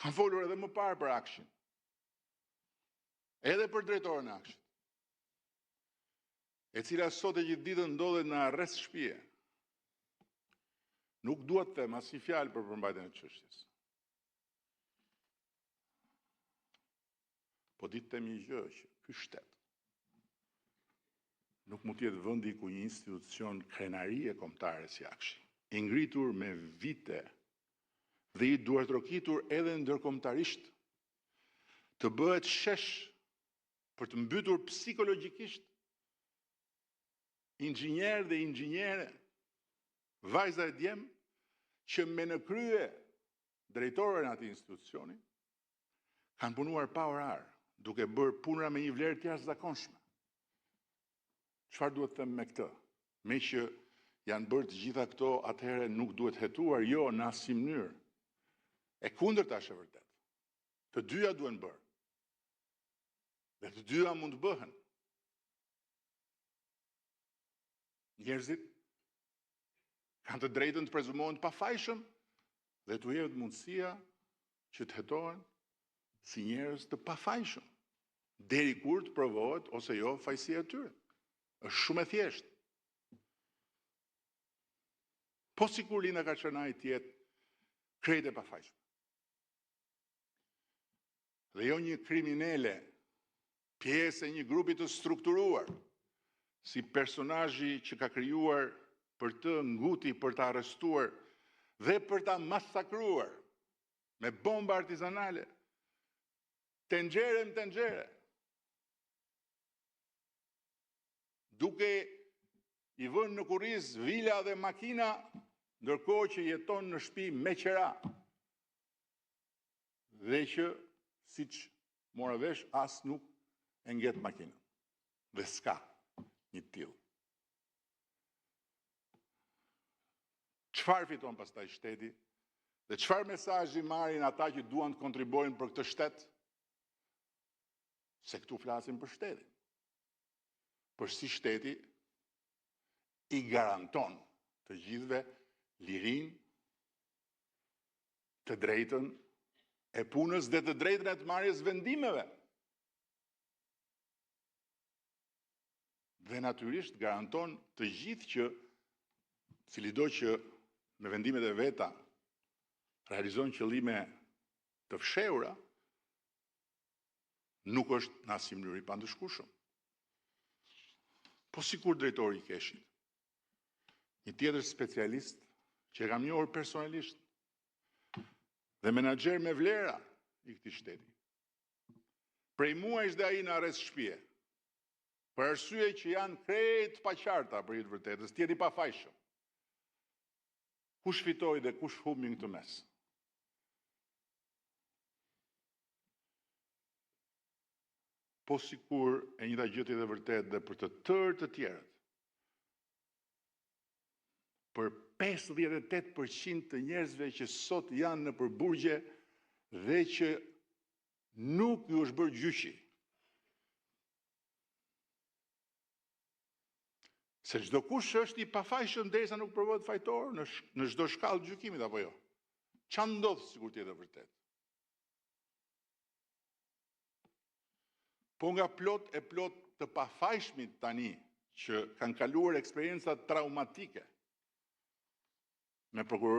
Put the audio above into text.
Kam folur edhe më parë për AKSHI-n. Edhe për drejtoren e AKSHI-t, e cila sot e gjithë ditën ndodhet në arrest shtëpie. Nuk dua të them asnjë fjalë për përmbajtjen e çështjes. Po di të them një gjë, që ky shtet nuk mund të jetë vendi ku një institucion krenarie kombëtare si AKSHI, i ngritur me vite dhe i duartrokitur edhe ndërkombëtarisht, të bëhet shesh për të mbytur psikologjikisht inxhinierë dhe inxhiniere, vajza e djem, që me në krye drejtoren e atij institucioni, kanë punuar pa orar, duke bërë punëra me një vlerë të jashtëzakonshme. Çfarë dua të them me këtë? Meqë janë bërë të gjitha këto, atëherë nuk duhet hetuar? Jo, në asnjë mënyrë. E kundërta është e vërtetë. Të dyja duhen bërë. Dhe të dyja mund të bëhen. Njerëzit kanë të drejtën të prezumohen të pafajshëm dhe t'u jepet mundësia që të hetohen si njerëz të pafajshëm, deri kur të provohet ose jo fajësia e tyre. Është shumë e thjeshtë. Po sikur Linda Karçanaj të jetë krejt e pafajshme? Dhe jo një kriminele, pjesë e një grupi të strukturuar, si personazhi që ka krijuar për të nguti për ta arrestuar dhe për ta masakruar me bomba artizanale, tenxhere më tenxhere, duke i vënë në kurriz vila dhe makina, ndërkohë që jeton në shtëpi me qira dhe që, siç mora vesh, as nuk e nget makinën dhe s'ka një të tillë. Çfarë fiton pastaj shteti dhe çfarë mesazhi marrin ata që duan të kontribuojnë për këtë shtet? Se këtu flasim për shtetin. Për si shteti i garanton të gjithëve lirinë, të drejtën e punës dhe të drejtën e të marrjes së vendimeve. Dhe natyrisht garanton të gjithë që cilido që me vendimet e veta realizon qëllime të fshehura, nuk është në asnjë mënyrë i pandëshkueshëm. Po sikur drejtori i KESH-it, një tjetër specialist që e kam njohur personalisht dhe menaxher me vlera i këtij shteti, prej muajsh dhe ai në arrest shtëpie, për arsye që janë krejt të paqarta për hir të vërtetës, të jetë i pafajshëm. Kush fitoi dhe kush humbi në këtë mes? Po sikur e njëjta gjë të jetë e vërtetë dhe për të tërë të tjerët, për 58% të njerëzve që sot janë nëpër burgje dhe që nuk ju është bërë gjyqi. Se çdokush është i pafajshëm derisa nuk provohet fajtor në në çdo shkallë gjykimit apo jo. Ça ndodh sikur të jetë e vërtetë? Po nga plot e plot të pafajshmit tani që kanë kaluar eksperienca traumatike me prokurorinë.